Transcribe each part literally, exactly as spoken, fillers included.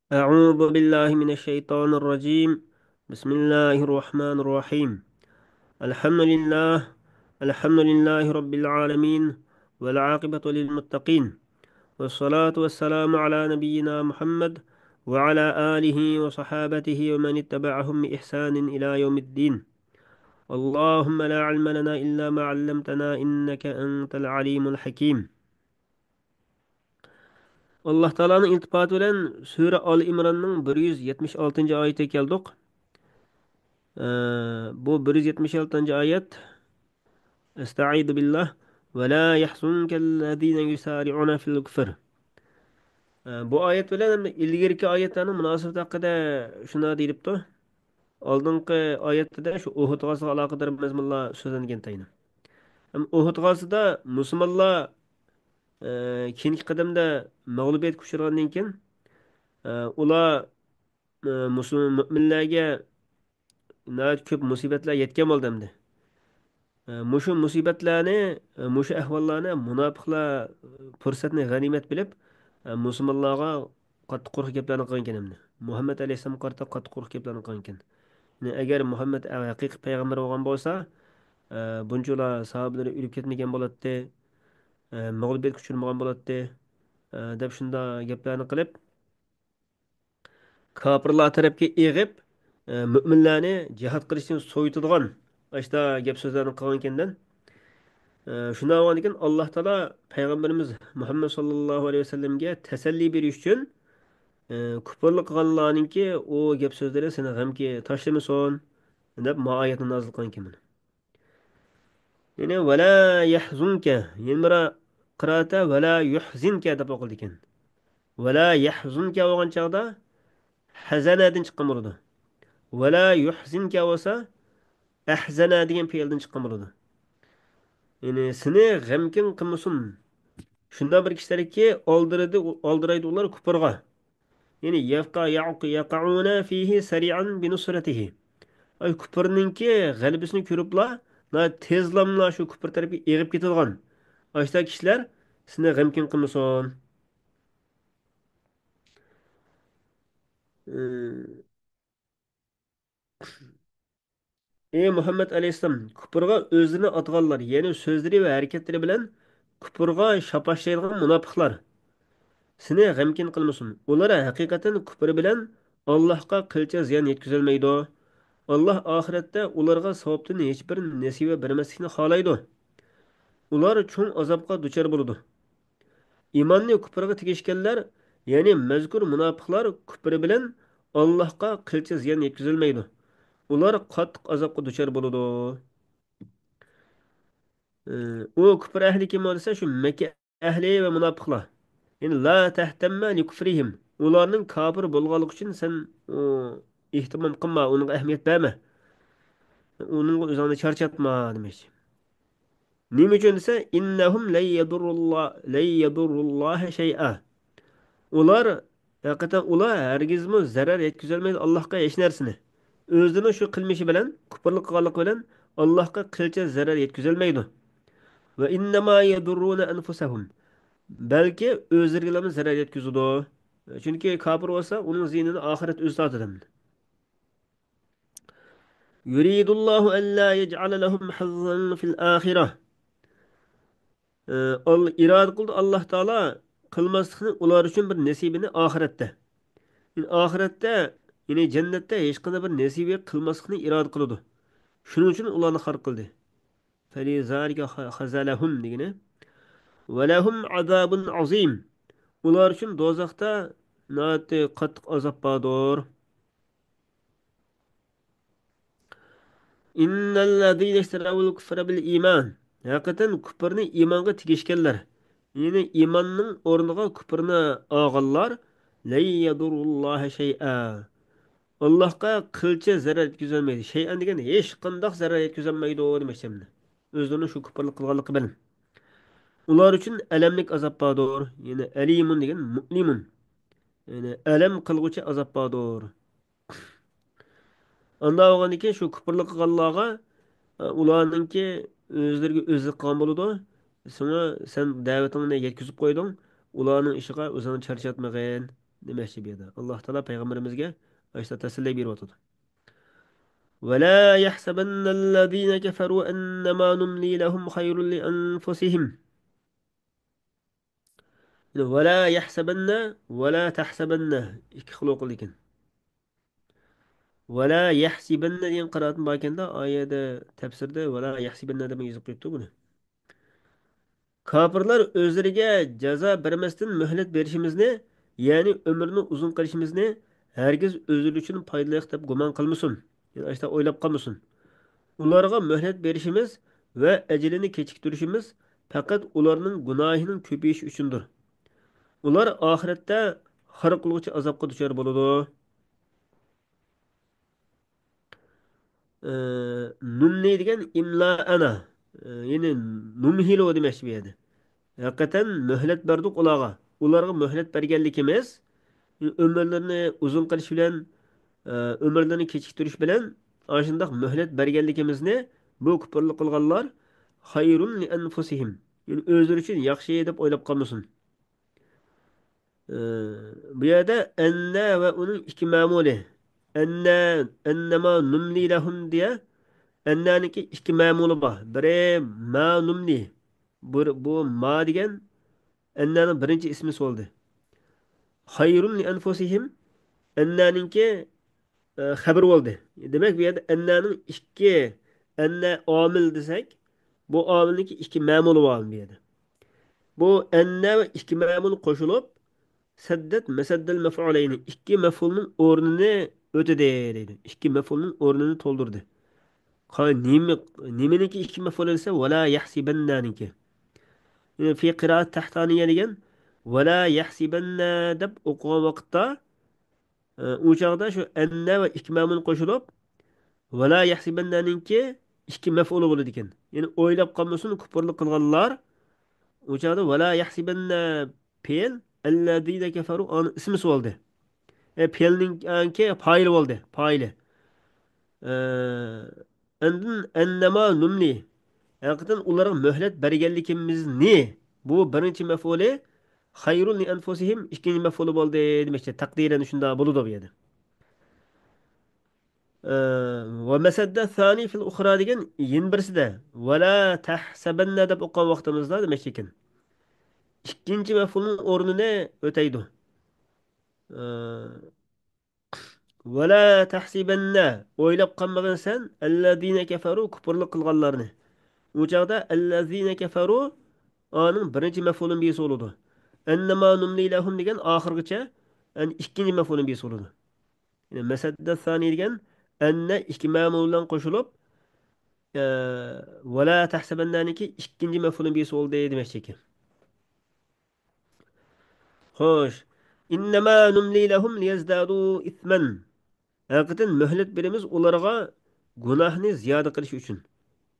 أعوذ بالله من الشيطان الرجيم. بسم الله الرحمن الرحيم. الحمد لله. الحمد لله رب العالمين. والعاقبة للمتقين. والصلاة والسلام على نبينا محمد وعلى آله وصحابته ومن اتبعهم بإحسان إلى يوم الدين. اللهم لا علم لنا إلا ما علمتنا إنك أنت العليم الحكيم. ئاللاھ تائالانىڭ ئىلتىپاتى بىلەن سۈرە ئال ئىمراننىڭ بىر يۈز يەتمىش ئالتىنچى ئايىتىگە كەلدۇق. ئە، بۇ بىر يۈز يەتمىش ئالتىنچى ئايەت، ئەستەئىزۇ بىللاھ، ۋە لا يەھزۇنكەللەزىنە يۇسارىئۇنە فىل كۇفر. ئە، بۇ ئايەت بىلەن ئىلگىرىكى ئايەتلەرنىڭ مۇناسىۋىتى ھەققىدە شۇنداق دېيىلىپتۇ. ئالدىنقى ئايەتتە شۇ ئۇھۇد غازىغا ئالاقىدار مەزمۇنلار سۆزلەنگەن تايىنى. ھەم ئۇھۇد غازىدا مۇسۇلمانلار، ئە، كېيىنكى قەدەمدە مەغلۇبىيەتكە ئۇچرىغاندىن كېيىن، ئە، ئۇلار، ئە، مۇسۇلمان مۆمىنلەرگە ناھايىتى كۆپ مۇسىبەتلەر يەتكەن بولدى ئەمدى. ئە، مۇشۇ مۇسىبەتلەرنى، ئە، مۇشۇ ئەھۋاللارنى مۇناپىقلار پۇرسەتنى غەنىيمەت بىلىپ، ئە، مۇسۇلمانلارغا قاتتىق قۇرۇق گەپلەرنى قىلغانىكەن ئەمدى. مۇھەممەد ئەلەيھىسسالامغا قارىتا قاتتىق قۇرۇق گەپلەرنى قىلغانىكەن. يەنى ئەگەر مۇھەممەد ھەقىقىي پەيغەمبەر بولغان بولسا، ئە، بۇنچىلا ساھابىلىرى ئۆلۈپ كەتمىگەن بولاتتى، ئە، مەغلۇبىيەتكە ئۇچرىمىغان بولاتتى، ئە، دەپ شۇنداق گەپلەرنى قىلىپ، كاپىرلار تەرەپكە ئېغىپ، ئە، مۆمىنلەرنى جىھاد قىلىشتىن سوۋۇتىدىغان ئاشتا گەپ سۆزلەرنى قىلغانىكەندە. ئە، شۇنداق بولغاندىكىن، ئاللاھ تائالا پەيغەمبىرىمىز مۇھەممەد ساللاللاھۇ ئەلەيھى ۋەسەللەمگە تەسەللى بېرىش ئۈچۈن، ئە، كۇپۇرلۇق قىلغانلارنىڭكى ئۇ گەپ سۆزلىرى سېنى غەمكە تاشلىمىسۇن، دەپ ما ئايەتنى نازىل قىلغانىكەن. يەنى، ۋەلا يەھزۇنكە، يەنە بىر قىرائەتتە ۋەلا يۇھزىنكە دەپ ئوقۇلىدىكەن. ۋەلا يەھزۇنكە بولغان چاغدا ھەزەنەدىن چىققان بولىدۇ. ۋەلا يۇھزىنكە بولسا ئەھزەنە دېگەن پېئىلدىن چىققان بولىدۇ. يەنى، سېنى غەمكىن قىلمىسۇن. شۇنداق بىر كىشىلەركى ئالدىرايدۇ، ئالدىرايدۇ ئۇلار كۇپۇرغا. يەنى يەقە-، يەق-، يەقەئۇنە فىھى سەرىئەن بىنۇسرەتىھى. ئاي، كۇپۇرنىڭكى غەلىبىسىنى كۆرۈپلا، ناھايىتى تېزلاملا شۇ كۇپۇر تەرەپكە ئېغىپ كېتىدىغان ئاشتا كىشىلەر سېنى غەمكىن قىلمىسۇن. ئى، ئى مۇھەممەد ئەلەيھىسسالام، كۇپۇرغا ئۆزلىرىنى ئاتىغانلار، يەنى سۆزلىرى ۋە ھەرىكەتلىرى بىلەن كۇپۇرغا شاپاشلايدىغان مۇناپىقلار سېنى غەمكىن قىلمىسۇن. ئۇلار ھەقىقەتەن كۇپۇر بىلەن ئاللاھقا قىلچە زىيان يەتكۈزەلمەيدۇ. ئاللاھ ئاخىرەتتە ئۇلارغا ساۋابتىن ھېچبىر نېسىۋە بەرمەسلىكنى خالايدۇ. ئۇلار چوڭ ئازابقا دۇچار بولىدۇ. ئىماننى كۇپۇرغا تېگىشكەنلەر، يەنى مەزكۇر مۇناپىقلار كۇپرى بىلەن ئاللاھقا قىلچە زىيان يەتكۈزەلمەيدۇ. ئۇلار قاتتىق ئازابقا دۇچار بولىدۇ. ئۇ كۇپر ئەھلى كىم دېسە، شۇ مەككە ئەھلى ۋە مۇناپىقلار. يەنى لا تەھتەممە لىكۇفرىھىم. ئۇلارنىڭ كاپىر بولغانلىقى ئۈچۈن سەن، ئۇ، ئېھتىمام قىلما، ئۇنىڭغا ئەھمىيەت بەرمە. ئۇنىڭغا ئۆزۈڭنى چارچاتما دېمەكچى. نېمە ئۈچۈن دېسە، ئىننەھۇم لەن يەدۇررۇللا-، لەن يەدۇررۇللاھە شەيئا. ئۇلار، ھەقىقەتەن ئۇلار ھەرگىزمۇ زەرەر يەتكۈزەلمەيدۇ ئاللاھقا ھېچ نەرسىنى. ئۆزىنىڭ شۇ قىلمىشى بىلەن، كۇپۇرلۇق قىلغانلىقى بىلەن ئاللاھقا قىلچە زەرەر يەتكۈزەلمەيدۇ. ۋە ئىننەما يەدۇررۇنە ئەنفۇسەھۇم. بەلكى ئۆزلىرىگىلا زەرەر يەتكۈزىدۇ. چۈنكى كاپىر بولسا، ئۇنىڭ زىيىنىنى ئاخىرەت ئۆزى تارتىدۇ. يۇرىدۇللاھۇ ئەللا يەجئەلە لەھۇم ھەززەن فىل ئاخىرە. ئى، ئال-، ئىرادە قىلدى ئاللاھ تائالا قىلماسلىقنى ئۇلار ئۈچۈن بىر نېسىۋىنى ئاخىرەتتە. يەنى ئاخىرەتتە، يەنى جەننەتتە ھېچقانداق بىر نېسىۋە قىلماسلىقنى ئىرادە قىلىدۇ. شۇنىڭ ئۈچۈن ئۇلارنى خار قىلدى. فەلىزالىكە خە-، خەزەلەھۇم دېگىنى. ۋەلەھۇم ئازابۇن ئازىم. ئۇلار ئۈچۈن دوزاختا ناھايىتى قاتتىق ئازاب باردۇر. ئىننەللەزىنە ئىشتەرەۋۇل كۇفرە بىل ئىمان. ھەقىقەتەن كۇپرنى ئىمانغا تېگىشكەنلەر، يەنى ئىماننىڭ ئورنىغا كۇپرنى ئالغانلار، لەن يەدۇررۇللاھە شەيئا. ئاللاھقا قىلچە زەرەر يەتكۈزەلمەيدۇ. شەيئەن دېگەن ھېچقانداق زەرەر يەتكۈزەلمەيدۇ دېمەكچى ئەمدى. ئۆزلىرىنىڭ شۇ كۇپرلۇق قىلغانلىقى بىلەن. ئۇلار ئۈچۈن ئەلەملىك ئازاب باردۇر. يەنى ئەلىمۇن دېگەن مۇئلىمۇن. يەنى ئەلەم قىلغۇچى ئازاب باردۇر. ئاندا بولغاندىكىن شۇ كۇپرلۇق قىلغانلارغا، ئە، ئۇلارنىڭكى ئۆزلىرىگە ئۆزلۈك قىلغان بولىدۇ. شۇڭا سەن دەۋىتىڭنى يەتكۈزۈپ قويدۇڭ، ئۇلارنىڭ ئىشىغا ئۆزۈڭنى چارچاتمىغىن. دېمەكچى بۇ يەردە. ئاللاھ تائالا پەيغەمبىرىمىزگە ئاشۇنداق تەسەللى بېرىۋاتىدۇ. ولا يحسبن الذين كفروا أنما نملي لهم خير لأنفسهم. ولا يحسبن، ولا تحسبن ئىككى خىل ئوقۇلىدىكەن. ولا يحسبن دېگەن قىرائەتمۇ باركەن-دە، ئايەدە تەپسىردە ولا يحسبن دەپ يېزىپ قويۇپتۇ بۇنى. كاپىرلار ئۆزلىرىگە جازا بەرمەستىن مۆھلەت بېرىشىمىزنى، يەنى ئۆمرىنى ئۇزۇن قىلىشىمىزنى ھەرگىز ئۆزلىرى ئۈچۈن پايدىلىق دەپ گۇمان قىلمىسۇن، يەنى ئاشۇنداق ئويلاپ قالمىسۇن. ئۇلارغا مۆھلەت بېرىشىمىز ۋە ئەجىلىنى كېچىكتۈرۈشىمىز پەقەت ئۇلارنىڭ گۇناھىنىڭ كۆپىيىشى ئۈچۈندۇر. ئۇلار ئاخىرەتتە خار قىلغۇچى ئازابقا دۇچار بولىدۇ. ئى، نۇملى دېگەن ئىملائەنا. ئى، يەنى نۇمھىلۇ دېمەكچى بۇ يەردە. ھەقىقەتەن مۆھلەت بەردۇق ئۇلارغا. ئۇلارغا مۆھلەت بەرگەنلىكىمىز، ئۆمۈرلىرىنى ئۇزۇن قىلىش بىلەن، ئى، ئۆمۈرلىرىنى كېچىكتۈرۈش بىلەن ئاشۇنداق مۆھلەت بەرگەنلىكىمىزنى بۇ كۇپۇرلۇق قىلغانلار خەيرۇن لىئەنفۇسىھىم. يەنى ئۆزلىرى ئۈچۈن ياخشى دەپ ئويلاپ قالمىسۇن. ئى، بۇ يەردە ئەننە ۋە ئۇنىڭ ئىككى مەمۇلى. ئەننە، ئەننەما نۇملى لەھۇم دېيە. ئەننەنىڭكى ئىككى مەمۇلى بار. بىرى ما نۇملى. بۇ، بۇ ما دېگەن ئەننەنىڭ بىرىنچى ئىسمىسى بولدى. خەيرۇن لىئەنفۇسىھىم. ئەننەنىڭكى ئە، خەۋىرى بولدى. دېمەك، بۇ يەردە ئەننەنىڭ ئىككى، ئەننە ئامىل دېسەك، بۇ ئامىلنىڭكى ئىككى مەمۇلى بار بۇ يەردە. بۇ ئەننە ۋە ئىككى مەمۇل قوشۇلۇپ، سەددەت مەسەددەل مەفئۇلەينى، ئىككى مەفئۇلنىڭ ئورنىنى ئۆتىدى دەيدۇ. ئىككى مەفئۇلنىڭ ئورنىنى تولدۇردى. قا-، نېمە، نېمىنىڭكى ئىككى مەفئۇلى دېسە، ۋەلا يەھسىبەننەنىڭكى. يەنى في قىرائەت تەھتانىيە دېگەن، ۋەلا يەھسىبەننە دەپ ئوقۇغان ۋاقىتتا، ئۇ چاغدا شۇ ئەننە ۋە ئىككى مەمۇل قوشۇلۇپ، ۋەلا يەھسىبەننەنىڭكى ئىككى مەفئۇلى بولىدىكەن. يەنى ئويلاپ قالمىسۇن كۇپۇرلۇق قىلغانلار. ئۇ چاغدا ۋەلا يەھسىبەننە پېئىل، ئەللەزىنە كەفەرۇ ئانىڭ ئىسمىسى بولدى. ئە، پېئىلنىڭكى پائىلى بولدى، پائىلى. ئە، ئاندىن ئەننەما نۇملى. ھەقىقەتەن ئۇلارغا مۆھلەت بەرگەنلىكىمىزنى. بۇ بىرىنچى مەفئۇلى. خەيرۇن لىئەنفۇسىھىم ئىككىنچى مەفئۇلى بولدى دېمەكچى. تەقدىرەن شۇنداق بولىدۇ بۇ يەردە. ئە، ۋە مەسەددە سانى فىل ئۇخرا دېگەن يەنە بىرسىدە. ۋەلا تەھسەبەننە دەپ ئوقۇغان ۋاقتىمىزدا دېمەكچى ئىكەن. ئىككىنچى مەفئۇلنىڭ ئورنىنى ئۆتەيدۇ. ئە، ۋەلا تەھسىبەننە، ئويلاپ قالمىغىن سەن، ئەللەزىنە كەفەرۇ، كۇپۇرلۇق قىلغانلارنى. ئۇ چاغدا ئەللەزىنە كەفەرۇ ئانىڭ بىرىنچى مەفئۇلۇن بىسى بولىدۇ. ئەننەما نۇملى لەھۇم دېگەن ئاخىرغىچە، يەنى ئىككىنچى مەفئۇلۇن بىسى بولىدۇ. يەنى مەسەددە سانى دېگەن ئەننە ئىككى مەمۇل بىلەن قوشۇلۇپ، ئە، ۋەلا تەھسەبەننەنىڭكى ئىككىنچى مەفئۇلۇن بىسى بولدى دېمەكچى ئىكەن. خوش. ئىننەما نۇملى لەھۇم لىيەزدادۇ ئىسمەن. ھەقىقەتەن مۆھلەت بېرىمىز ئۇلارغا گۇناھنى زىيادە قىلىش ئۈچۈن.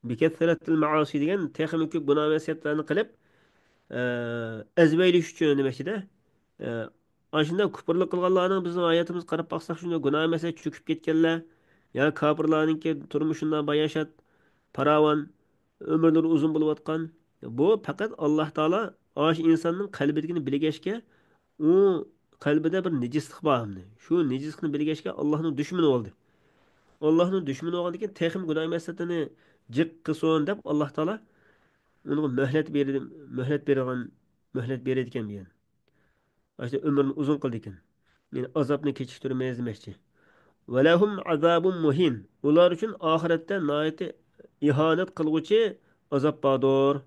بىكەسرەتىل مەئاسى دېگەن تېخىمۇ كۆپ گۇناھ مەسىيەتلەرنى قىلىپ، ئە، ئەزۋەيلىش ئۈچۈن دېمەكچىدە. ئە، ئاشۇنداق كۇپۇرلۇق قىلغانلارنىڭ بىزنىڭ ھاياتىمىزغا قاراپ باقساق، شۇنداق گۇناھ مەسىيەت چۆكۈپ كەتكەنلەر، يا كاپىرلارنىڭكى تۇرمۇشىندا باياشات، پاراۋان، ئۆمۈرلىرى ئۇزۇن بولۇۋاتقان. بۇ پەقەت ئاللاھ تائالا ئاشۇ ئىنساننىڭ قەلبىدىكىنى بىلگەچكە، ئۇ قەلبىدە بىر نىجىسلىق بار ئەمدى. شۇ نىجىسلىقنى بىلگەچكە، ئاللاھنىڭ دۈشمىنى بولدى. ئاللاھنىڭ دۈشمىنى بولغاندىن كېيىن تېخىمۇ گۇناھ مەسىيەتلىرىنى جىق قىلسۇن دەپ، ئاللاھ تائالا ئۇنىڭغا مۆھلەت بېرىدۇ، مۆھلەت بېرىدىغان، مۆھلەت بېرىدىكەن دېگەن. ئاشۇ ئۆمرىنى ئۇزۇن قىلىدىكەن. يەنى ئازابنى كېچىكتۈرىمىز دېمەكچى. ۋەلەھۇم ئازابۇن مۇھىن. ئۇلار ئۈچۈن ئاخىرەتتە ناھايىتى ئىھانەت قىلغۇچى ئازاب باردۇر.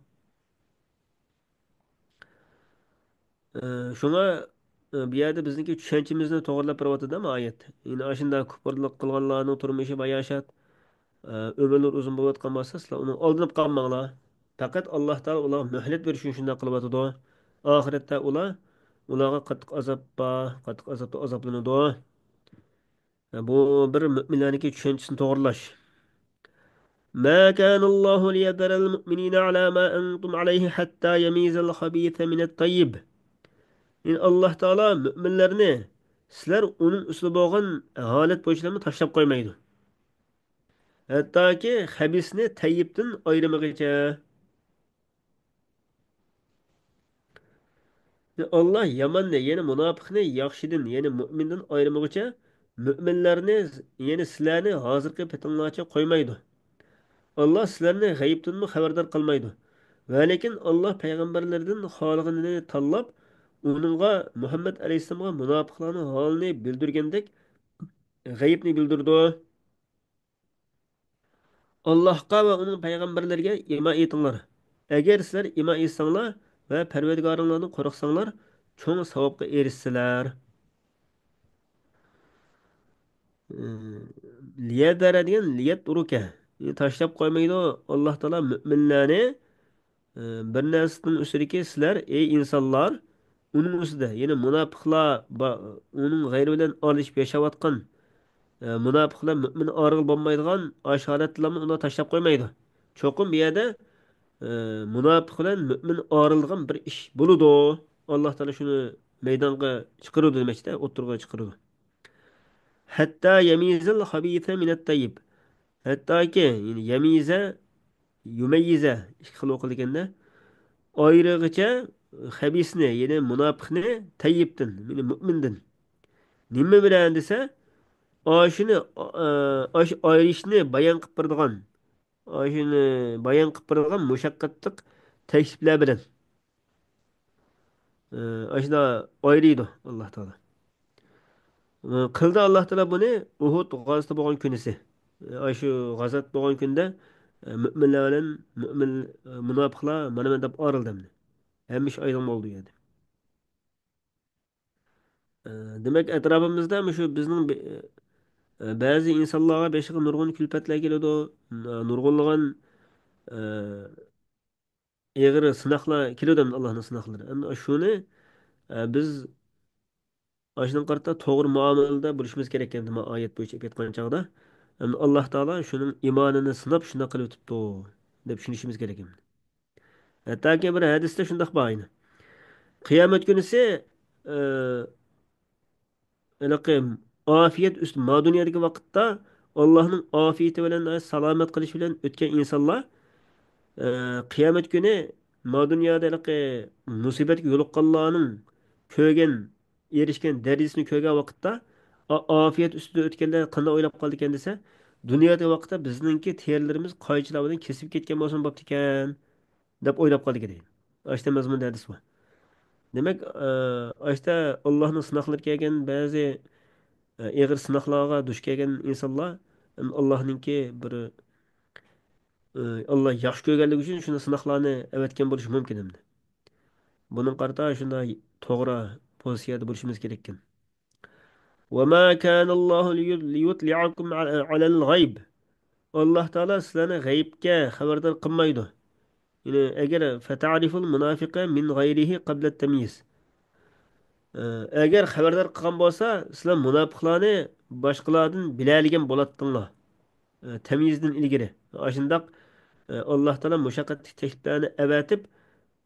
ئە، شۇڭا، ئە، بۇ يەردە بىزنىڭكى چۈشەنچىمىزنى توغرىلاپ بېرىۋاتىدۇ ئايەت. يەنى ئاشۇنداق كۇپۇرلۇق قىلغانلارنىڭ تۇرمۇشى باياشات. ئە، ئۆمۈرلىرى ئۇزۇن بولۇۋاتقان بولسا، سىلەر ئۇنىڭغا ئالدىنىپ قالماڭلار. پەقەت ئاللاھ تائالا ئۇلارغا مۆھلەت بېرىش ئۈچۈن شۇنداق قىلىۋاتىدۇ. ئاخىرەتتە ئۇلار، ئۇلارغا قاتتىق ئازاب بار، قاتتىق ئازابتا ئازابلىنىدۇ. بۇ بىر مۆمىنلەرنىڭكى چۈشەنچىسىنى توغرىلاش. ما كان الله ليذر المؤمنين على ما أنتم عليه حتى يميز الخبيث من الطيب. يەنى ئاللاھ تائالا مۆمىنلەرنى سىلەر ئۇنىڭ ئۈستىدە بولغان ھالەت بويىچىلارمۇ تاشلاپ قويمايدۇ. ھەتتاكى خەبىسنى تەييىبتىن ئايرىمىغىچە. ئاللا ياماننى، يەنى مۇناپىقنى ياخشىدىن، يەنى مۆمىندىن ئايرىمىغۇچە، مۆمىنلەرنى، يەنى سىلەرنى ھازىرقى پېتىڭلارچە قويمايدۇ. ئاللا سىلەرنى غەيىبتىنمۇ خەۋەردار قىلمايدۇ. ۋەلىكىن ئاللا پەيغەمبەرلىرىدىن خالىغىنىنى تاللاپ، ئۇنىڭغا، مۇھەممەد ئەلەيھىسسالامغا مۇناپىقلارنىڭ ھالىنى بىلدۈرگەندەك، غەيىبنى بىلدۈرىدۇ. ئاللاھقا ۋە ئۇنىڭ پەيغەمبەرلىرىگە ئىمان ئېيتىڭلار. ئەگەر سىلەر ئىمان ئېيتساڭلار ۋە پەرۋەردىگارىڭلاردىن قورقساڭلار، چوڭ ساۋابقا ئېرىشىسىلەر. لىيەزەرە دېگەن لىيەترۇكە. تاشلاپ قويمايدۇ ئاللاھ تائالا مۆمىنلەرنى، ئى، بىر نەرسىنىڭ ئۈستىدىكى سىلەر، ئەي ئىنسانلار، ئۇنىڭ ئۈستىدە، يەنى مۇناپىقلار با-، ئۇنىڭ غەيرى بىلەن ئارىلىشىپ ياشاۋاتقان، ئى، مۇناپىقلار مۆمىن ئارىغىلى بولمايدىغان ئاشۇ ھالەتلەرنى ئۇلار تاشلاپ قويمايدۇ. چوقۇم بۇ يەردە، ئى، مۇناپىق بىلەن مۆمىن ئارىلىغان بىر ئىش بولىدۇ. ئاللاھ تائالا شۇنى مەيدانغا چىقىرىدۇ دېمەكچىدە، ئوتتۇرىغا چىقىرىدۇ. ھەتتا يەمىزەل خەبىسە مىنەت تەييىب. ھەتتاكى، يەنى يەمىزە، يۇمەييىزە ئىككى خىل ئوقۇلىدىكەندە، ئايرىغىچە خەبىسنى، يەنى مۇناپىقنى تەييىبتىن، يەنى مۆمىندىن. نېمە بىلەن دېسە، ئاشۇنى، ئا-، ئاشۇ ئايرىشنى بايان قىلىپ بېرىدىغان، ئاشۇنى بايان قىلىپ بېرىدىغان مۇشەققەتلىك تەكلىپلەر بىلەن. ئاشۇنداق ئايرىيدۇ ئاللاھ تائالا. قىلدى ئاللاھ تائالا بۇنى ئۇھۇد غازىتى بولغان كۈنىسى. ئاشۇ غازات بولغان كۈندە، مۆمىنلەر بىلەن مۆمىن، مۇناپىقلار مانا مەن دەپ ئايرىلدى ئەمدى. ھەممە ئىش ئايدىڭ بولدى ئۇ يەردە. دېمەك، ئەتراپىمىزدا مۇشۇ بىزنىڭ بە-، بەزى ئىنسانلارغا بېشىغا نۇرغۇن كۈلپەتلەر كېلىدۇ، نۇرغۇنلىغان، ئېغىر سىناقلار كېلىدۇ ئەمدى ئاللاھنىڭ سىناقلىرى. ئەمدى شۇنى، ئە، بىز ئاشۇنىڭغا قارىتا توغرا مۇئامىلىدە بولۇشىمىز كېرەك ئەمدى مانا ئايەت بويىچە ئېيتقان چاغدا. ئەمدى ئاللاھ تائالا شۇنىڭ ئىمانىنى سىناپ شۇنداق قىلىۋېتىپتۇ دەپ چۈشىنىشىمىز كېرەك ئەمدى. ھەتتاكى بىر ھەدىستە شۇنداق بار ئەينى. قىيامەت كۈنىسى، ئە، ھېلىقى ئافىيەت ئۈستى، ما دۇنيادىكى ۋاقىتتا ئاللاھنىڭ ئافىيىتى بىلەن، سالامەت قىلىشى بىلەن ئۆتكەن ئىنسانلار، ئە، قىيامەت كۈنى ما دۇنيادا ھېلىقى مۇسىبەتكە يولۇققانلارنىڭ كۆرگەن، ئېرىشكەن دەرىجىسىنى كۆرگەن ۋاقىتتا، ئا-، ئافىيەت ئۈستىدە ئۆتكەنلەر قانداق ئويلاپ قالىدىكەن دېسە، دۇنيادىكى ۋاقىتتا بىزنىڭكى تېرىلىرىمىز قايچىلار بىلەن كېسىپ كەتكەن بولسىمۇ بوپتىكەن. دەپ ئويلاپ قالدى دەيدۇ. ئاشتا مەزمۇندا ھەدىس بار. دېمەك، ئاشتا ئاللاھنىڭ سىناقلىرى كەلگەن بەزى ئېغىر سىناقلارغا دۇچ كەلگەن ئىنسانلار ئاللاھنىڭكى بىر، ئاللاھ ياخشى كۆرگەنلىكى ئۈچۈن شۇنداق سىناقلارنى ئەۋەتكەن بولۇشى مۇمكىن ئەمدى. بۇنىڭغا قارىتا شۇنداق توغرا پوزىتسىيەدە بولۇشىمىز كېرەككەن. وما كان الله ليطلعكم على الغيب. ئاللاھ تائالا سىلەرنى غەيىبكە خەۋەردار قىلمايدۇ. يەنى ئەگەر فتعرفوا المنافق من غيره قبل التمييز. ئەگەر خەۋەردار قىلغان بولسا، سىلەر مۇناپىقلارنى باشقىلاردىن بىلەلىگەن بولاتتىڭلار. تەميىزدىن ئىلگىرى. ئاشۇنداق، ئاللاھ تائالا مۇشەققەتلىك تەكلىپلەرنى ئەۋەتىپ،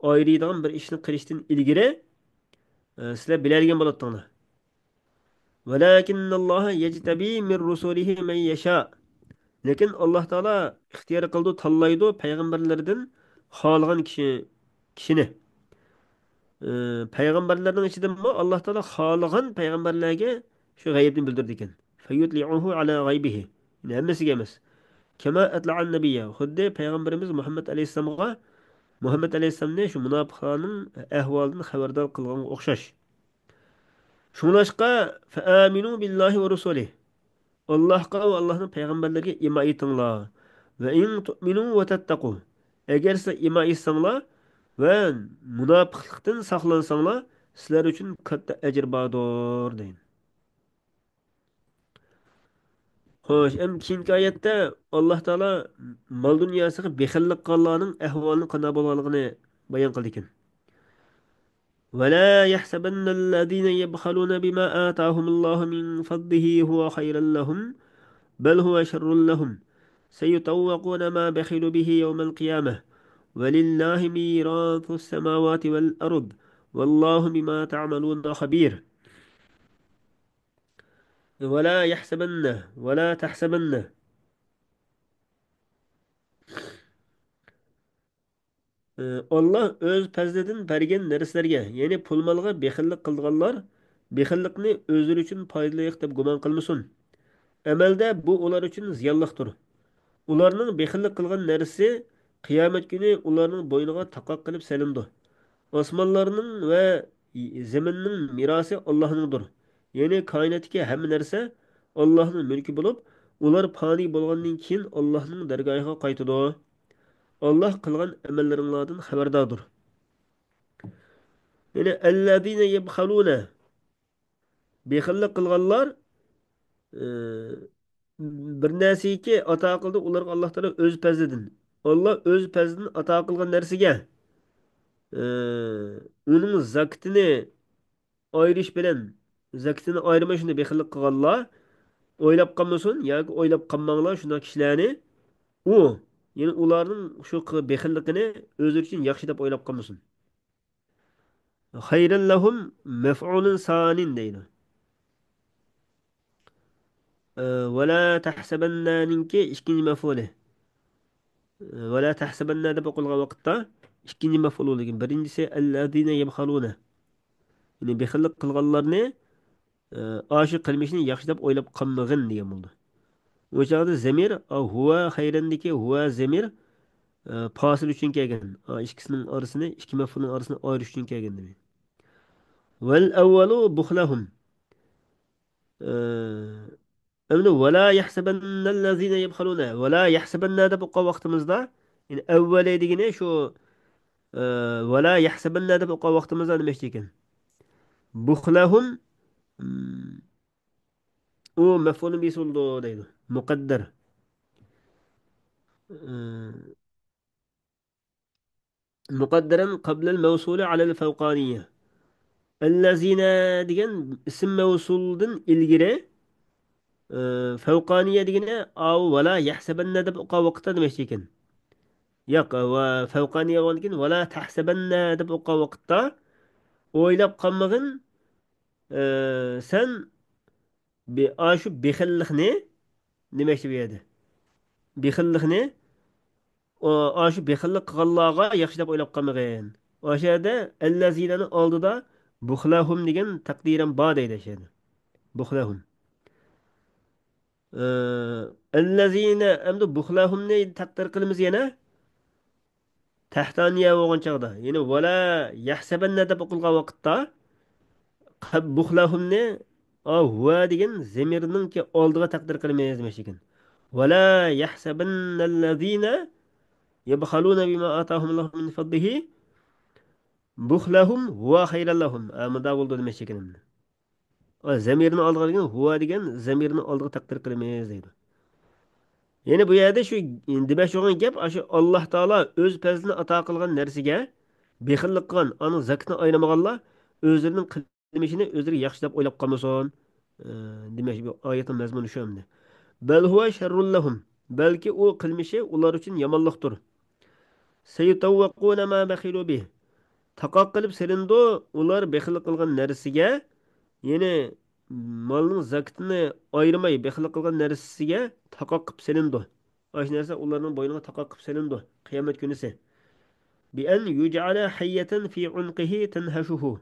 ئايرىيدىغان بىر ئىشنى قىلىشتىن ئىلگىرى، سىلەر بىلەلىگەن بولاتتىڭلار. ولكن الله يجتبي من رسله من يشاء. لېكىن ئاللاھ تائالا ئىختىيار قىلىدۇ، تاللايدۇ پەيغەمبەرلىرىدىن خالىغان كىشى، كىشىنى. ئى، پەيغەمبەرلەرنىڭ ئىچىدىنمۇ ئاللاھ تائالا خالىغان پەيغەمبەرلەرگە شۇ غەيىبنى بىلدۈرىدىكەن. فيطلعه على غيبه. يەنى ھەممىسىگە ئەمەس. كما أطلع النبي. خۇددى پەيغەمبىرىمىز مۇھەممەد ئەلەيھىسسالامغا، مۇھەممەد ئەلەيھىسسالامنى شۇ مۇناپىقلارنىڭ ئەھۋالىدىن خەۋەردار قىلغانغا ئوخشاش. شۇڭلاشقا، فآمنوا بالله ورسله. ئاللاھقا ۋە ئاللاھنىڭ پەيغەمبەرلىرىگە ئىمان ئېيتىڭلار. وإن تؤمنوا وتتقوا. ئەگەر سىلەر ئىمان ئېيتساڭلار ۋە مۇناپىقلىقتىن ساقلانساڭلار، سىلەر ئۈچۈن كاتتا ئەجىر باردۇر، دەيدۇ. خوش، ئەمدى كېيىنكى ئايەتتە ئاللاھ تائالا مال دۇنياسىغا بېخىللىق قىلغانلارنىڭ ئەھۋالىنىڭ قانداق بولغانلىقىنى بايان قىلىدىكەن. ولا يحسبن الذين يبخلون بما آتاهم الله من فضله هو خيرا لهم بل هو شر لهم سيطوقون ما بخلوا به يوم القيامة ولله ميراث السماوات والأرض والله بما تعملون خبير. ولا يحسبن، ولا تحسبن. ئاللا ئۆز پەزلىدىن بەرگەن نەرسىلەرگە، يەنى پۇل-مالغا بېخىللىق قىلىدىغانلار بېخىللىقنى ئۆزلىرى ئۈچۈن پايدىلىق دەپ گۇمان قىلمىسۇن. ئەمەلدە بۇ ئۇلار ئۈچۈن زىيانلىقتۇر. ئۇلارنىڭ بېخىللىق قىلغان نەرسىسى قىيامەت كۈنى ئۇلارنىڭ بوينىغا تاقاق قىلىپ سېلىنىدۇ. ئاسمانلارنىڭ ۋە زېمىننىڭ مىراسى ئاللانىڭدۇر. يەنى كائىناتتىكى ھەممە نەرسە ئاللانىڭ مۈلكى بولۇپ، ئۇلار پانىي بولغاندىن كېيىن ئاللانىڭ دەرگاھىغا قايتىدۇ. ئاللا قىلغان ئەمەللىرىڭلاردىن خەۋەرداردۇر. يەنى، ئەللەزىنە يەبخەلۇنە، بېخىللىق قىلغانلار، ئى، بىر نەرسىگە ئاتا قىلدى ئۇلارغا ئاللا تائالا ئۆز پەزلىدىن. ئاللا ئۆز پەزلىدىن ئاتا قىلغان نەرسىگە، ئى، ئۇنىڭ زاكىتىنى ئايرىش بىلەن، زاكىتىنى ئايرىماي شۇنداق بېخىللىق قىلغانلار ئويلاپ قالمىسۇن ياكى ئويلاپ قالماڭلار شۇنداق كىشىلەرنى. ئۇ، يەنى ئۇلارنىڭ شۇ قىل-، بېخىللىقىنى ئۆزلىرى ئۈچۈن ياخشى دەپ ئويلاپ قالمىسۇن. خەيرەن لەھۇم مەفئۇلۇن سانىن دەيدۇ. ئە، ۋەلا تەھسەبەننەنىڭكى ئىككىنچى مەفئۇلى. ئە، ۋەلا تەھسەبەننە دەپ ئوقۇلغان ۋاقىتتا ئىككىنچى مەفئۇل بولىدىكەن. بىرىنچىسى ئەللەزىنە يەبخەلۇنە. يەنى بېخىللىق قىلغانلارنى، ئە، ئاشۇ قىلمىشنى ياخشى دەپ ئويلاپ قالمىغىن دېگەن بولىدۇ. ئۇ چاغدا زەمىر، ئا، ھۇۋا خەيرەندىكى ھۇۋا زەمىر، ئە، پاسىل ئۈچۈن كەلگەن. ئا، ئىككىسىنىڭ ئارىسىنى، ئىككى مەفئۇلنىڭ ئارىسىنى ئايرىش ئۈچۈن كەلگەن دېمەك. ۋەل ئەۋۋەلۇ بۇخلەھۇم. ئە، ئەمدى ۋەلا يەھسەبەننەللەزىنە يەبخەلۇنە. ۋەلا يەھسەبەننە دەپ ئوقۇغان ۋاقتىمىزدا، يەنى ئەۋۋەلى دېگىنى شۇ، ئە، ۋەلا يەھسەبەننە دەپ ئوقۇغان ۋاقتىمىزدا نېمە ئىكەن؟ بۇخلەھۇم، ئۇ مەفئۇلۇن بىھىسى بولىدۇ دەيدۇ. مۇقەددەر. ئە، مۇقەددەرەن قەبلەل مەۋسۇلى ئەلەل فەۋقانىيە. ئەللەزىنە دېگەن ئىسىم مەۋسۇلدىن ئىلگىرى، ئە، فەۋقانىيە دېگىنى ئاۋۇ ۋەلا يەھسەبەننە دەپ ئوقۇغان ۋاقىتتا دېمەكچى ئىكەن. ياق، ۋە فەۋقانىيە بولغاندىن كېيىن ۋەلا تەھسەبەننە دەپ ئوقۇغان ۋاقىتتا ئويلاپ قالمىغىن، ئە، سەن بى-، ئاشۇ بېخىللىقنى دېمەكچى بۇ يەردە. بېخىللىقنى، ئاشۇ بېخىللىق قىلغانلارغا ياخشى دەپ ئويلاپ قالمىغىن. ئاشۇ يەردە ئەللەزىنەنىڭ ئالدىدا بۇخلەھۇم دېگەن تەقدىرەم بار دەيدۇ ئاشۇ يەردە. بۇخلەھۇم. ئە، ئەللەزىنە، ئەمدى بۇخلەھۇمنى تەقدىر قىلىمىز يەنە. تەھتانىيە بولغان چاغدا، يەنى ۋەلا يەھسەبەننە دەپ ئوقۇلغان ۋاقىتتا، قەب-، بۇخلەھۇمنى، ئا، ھۇۋا دېگەن زەمىرنىڭكى ئالدىغا تەقدىر قىلىمىز دېمەكچى ئىكەن. ۋەلا يەھسەبەننەللەزىنە يەبخەلۇنە بىما ئاتاھۇمۇللاھۇ مىن فەزلىھى بۇخلەھۇم ھۇۋا خەيرەن لەھۇم. ئا، مۇنداق بولىدۇ دېمەكچى ئىكەن. ئا، زەمىرنى ئالدىغا دېگەن، ھۇۋا دېگەن زەمىرنى ئالدىغا تەقدىر قىلىمىز دەيدۇ. يەنى بۇ يەردە شۇ دېمەكچى بولغان گەپ، ئاشۇ ئاللا تائالا ئۆز پەزلىنى ئاتا قىلغان نەرسىگە بېخىللىق قىلغان، ئانىڭ زاكىتىنى ئايرىمىغانلار ئۆزلىرىنىڭ قىلمىشىنى ئۆزلىرى ياخشى دەپ ئويلاپ قالمىسۇن. ئە، دېمەكچى، بۇ ئايەتنىڭ مەزمۇنى شۇ ئەمدى. بەل ھۇۋە شەررۇن لەھۇم. بەلكى ئۇ قىلمىشى ئۇلار ئۈچۈن يامانلىقتۇر. سەيۇتەۋۋەقۇنە ما بەخىلۇ بىھ. تاقاق قىلىپ سېلىنىدۇ ئۇلار بېخىللىق قىلغان نەرسىگە، يەنى مالنىڭ زاكىتىنى ئايرىماي بېخىللىق قىلغان نەرسىسىگە تاقاق قىلىپ سېلىنىدۇ. ئاشۇ نەرسە ئۇلارنىڭ بوينىغا تاقاق قىلىپ سېلىنىدۇ قىيامەت كۈنىسى. بىئەن يۇجئەلە ھەييەتەن فى ئۇنقىھى تەنھەشۇھۇ.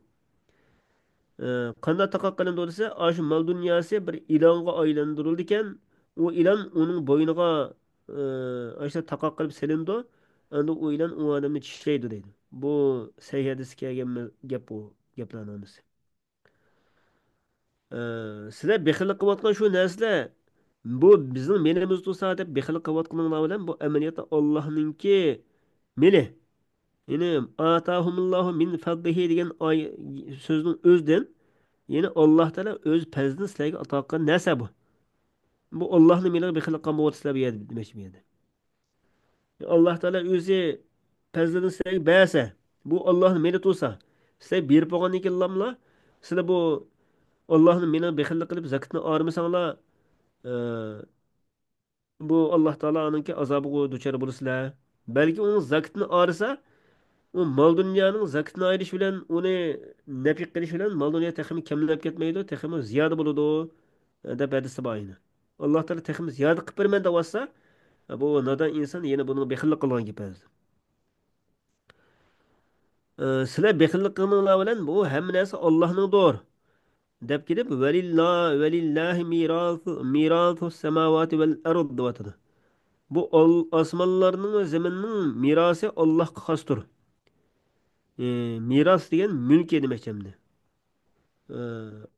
ئە، قانداق تاقاق قىلىنىدۇ دېسە، ئاشۇ مال دۇنياسى بىر ئىلانغا ئايلاندۇرۇلىدىكەن، ئۇ ئىلان ئۇنىڭ بوينىغا، ئە، ئاشۇ تاقاق قىلىپ سېلىنىدۇ، ئەمدى ئۇ ئىلان ئۇ ئادەمنى چىشلەيدۇ دەيدۇ. بۇ سەھىھ ھەدىستە كەلگەن گەپ بۇ، گەپلەرنىڭ ھەممىسى. ئە، سىلەر بېخىللىق قىلىۋاتقان شۇ نەرسىلەر، بۇ بىزنىڭ مېلىمىز تۇرسا دەپ بېخىللىق قىلىۋاتقىنىڭلار بىلەن بۇ ئەمەلىيەتتە ئاللانىڭكى مېلى. يەنى، ئاتاھۇمۇللاھۇ مىن فەزلىھى دېگەن ئاي-، سۆزنىڭ ئۆزىدىن، يەنى ئاللا تائالا ئۆز پەزلىدىن سىلەرگە ئاتا قىلغان نەرسە بۇ. بۇ ئاللانىڭ مېلىغا بېخىللىق قىلغان بولۇۋاتىسىلەر بۇ يەردە دېمەكچى بۇ يەردە. ئاللا تائالا ئۆزى پەزلىدىن سىلەرگە بەرسە، بۇ ئاللانىڭ مېلى تۇرسا، سىلەرگە بېرىپ بولغاندىن كېيىنلاملا، سىلەر بۇ ئاللانىڭ مېلىغا بېخىللىق قىلىپ زاكىتنى ئايرىمىساڭلار، ئە، بۇ ئاللا تائالانىڭكى ئازابىغا دۇچار بولىسىلەر. بەلكى ئۇنىڭ زاكىتىنى ئايرىسا، ئۇ مال دۇنيانىڭ زاكىتىنى ئايرىش بىلەن، ئۇنى نەپىق قىلىش بىلەن مال دۇنيا تېخىمۇ كەملەپ كەتمەيدۇ، تېخىمۇ زىيادە بولىدۇ، دەپ ھەدىستە بار ئەينى. ئاللا تائالا تېخىمۇ زىيادە قىلىپ بېرىمەن دەۋاتسا، بۇ نادان ئىنسان يەنە بۇنىڭغا بېخىللىق قىلغان گېپى ھەزىر. ئە، سىلەر بېخىللىق قىلمىڭلار بىلەن، بۇ ھەممە نەرسە ئاللاھنىڭدۇر، دەپ كېلىپ، ۋەلىللا-، ۋەلىللاھى مىراسۇ، مىراسۇ سەماۋاتى ۋەل ئەرض دەۋاتىدۇ. بۇ ئال-، ئاسمانلارنىڭ ۋە زېمىننىڭ مىراسى ئاللاھقا خاستۇر. ئى، مىراس دېگەن مۈلكى دېمەكچى ئەمدى. ئى،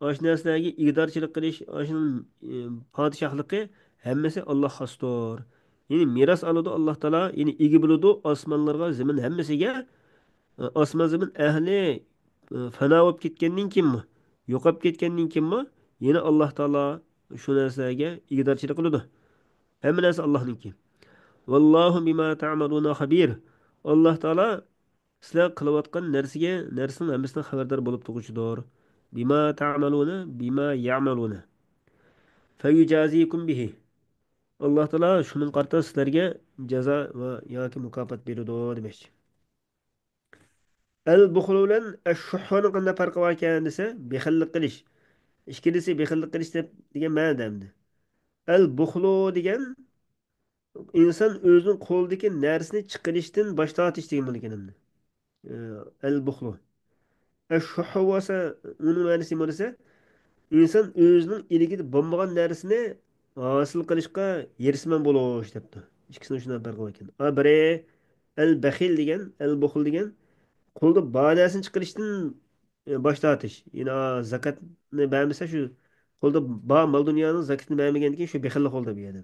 ئاشۇ نەرسىلەرگە ئىگىدارچىلىق قىلىش، ئاشۇنىڭ، ئى، پادىشاھلىقى ھەممىسى ئاللاھقا خاستۇر. يەنى مىراس ئالىدۇ ئاللاھ تائالا، يەنى ئىگە بولىدۇ ئاسمانلارغا، زېمىن ھەممىسىگە. ئاسمان زېمىن ئەھلى، ئى، فانا بولۇپ كەتكەندىن كېيىنمۇ، يوقاپ كەتكەندىن كېيىنمۇ، يەنە ئاللاھ تائالا شۇ نەرسىلەرگە ئىگىدارچىلىق قىلىدۇ. ھەممە نەرسە ئاللاھنىڭكى. ۋاللاھۇ بىما تەئمەلۇنە خەبىر. ئاللاھ تائالا سىلەر قىلىۋاتقان نەرسىگە، نەرسىنىڭ ھەممىسىدىن خەۋەردار بولۇپ تۇرغۇچىدۇر. بىما تەئمەلۇنە، بىما يەئمەلۇنە. فەيۇجازىكۇم بىھى. ئاللاھ تائالا شۇنىڭغا قارىتا سىلەرگە جازا ۋە ياكى مۇكاپات بېرىدۇ دېمەكچى. ئەل بۇخلۇ بىلەن ئەششۇھھۇنىڭ قانداق پەرقى باركەن دېسە، بېخىللىق قىلىش. ئىككىلىسى بېخىللىق قىلىش دەپ دېگەن مەنىدە ئەمدى. ئەل بۇخلۇ دېگەن ئىنسان ئۆزىنىڭ قولىدىكى نەرسىنى چىقىرىشتىن باش تارتىش دېگەن بولىدىكەن ئەمدى. ئەل بۇخلۇ. ئەششۇھھۇ بولسا، ئۇنىڭ مەنىسى نېمە دېسە، ئىنسان ئۆزىنىڭ ئىلكىدە بولمىغان نەرسىنى ھاسىل قىلىشقا ھېرىسمەن بولۇش دەپتۇ. ئىككىسىنىڭ شۇنداق پەرقى باركەن. ئا، بىرى ئەل بەخىل دېگەن، ئەل بۇخل دېگەن، قولدا بار نەرسىنى چىقىرىشتىن، ئە، باش تارتىش. يەنى، ئا، زاكاتنى بەرمىسە، شۇ قولدا بار مال دۇنيانىڭ زاكىتىنى بەرمىگەندىن كېيىن شۇ بېخىللىق بولدى بۇ يەردە.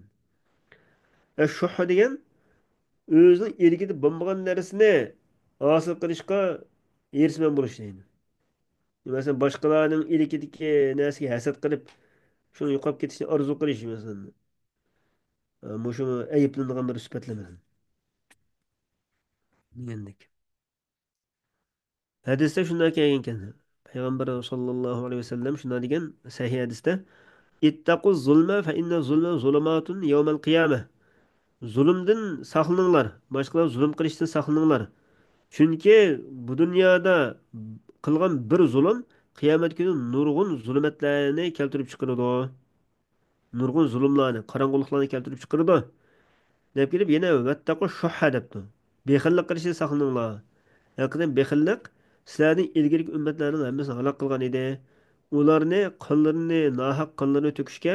ئەششۇھھۇ دېگەن ئۆزىنىڭ ئىلكىدە بولمىغان نەرسىنى ھاسىل قىلىشقا ھېرىسمەن بولۇش دەيدۇ. مەسىلەن، باشقىلارنىڭ ئىلكىدىكى نەرسىگە ھەسەت قىلىپ، شۇنىڭ يوقاپ كېتىشىنى ئارزۇ قىلىش، مەسىلەن. مۇشۇ ئەيىبلىنىدىغان بىر سۈپەتلەر، مەسىلەن. دېگەندەك. ھەدىستە شۇنداق كەلگەنكەن. پەيغەمبەر ساللاللاھۇ ئەلەيھى ۋەسەللەم شۇنداق دېگەن سەھىھ ھەدىستە، «ئىتتەقۇ زۇلمە فە ئىننە زۇلمە زۇلۇماتۇن يەۋمەل قىيامە.» زۇلۇمدىن ساقلىنىڭلار، باشقىلارغا زۇلۇم قىلىشتىن ساقلىنىڭلار. چۈنكى بۇ دۇنيادا قىلغان بىر زۇلۇم قىيامەت كۈنى نۇرغۇن زۇلمەتلەرنى كەلتۈرۈپ چىقىرىدۇ. نۇرغۇن زۇلۇملارنى، قاراڭغۇلۇقلارنى كەلتۈرۈپ چىقىرىدۇ. دەپ كېلىپ يەنە «ۋەتتەقۇ شۇھھە» دەپتۇ. بېخىللىق قىلىشتىن ساقلىنىڭلار. ھەقىقەتەن بېخىللىق سىلەردىن ئىلگىرىكى ئۈممەتلەرنىڭ ھەممىسىنى ھالاك قىلغان ئىدى. ئۇلارنى قانلىرىنى، ناھەق قانلىرىنى تۆكۈشكە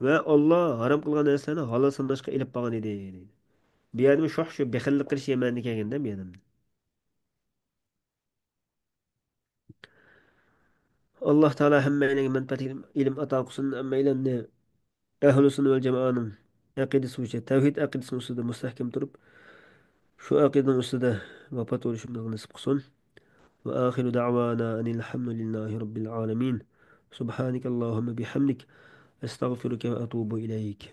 ۋە ئاللا ھارام قىلغان نەرسىلەرنى ھالال ساناشقا ئېلىپ بارغان ئىدى، دەيدۇ. بۇ يەردىمۇ شۇھ شۇ بېخىللىق قىلىش مەنىدە كەلگەندە بۇ يەردە. ئاللا تائالا ھەممەيلەنگە مەنپەئەتلىك ئىلىم ئاتا قىلسۇن، ھەممەيلەننى ئەھلى سۈننە ۋەل جامائەنىڭ ئەقىدىسى بويىچە، تەۋھىد ئەقىدىسىنىڭ ئۈستىدە مۇستەھكەم تۇرۇپ، شۇ ئەقىدىنىڭ ئۈستىدە ۋاپات بولۇشىمىزغا نېسىپ قىلسۇن. وآخر دعوانا أن الحمد لله رب العالمين. سبحانك اللهم بحمدك، أستغفرك وأتوب إليك.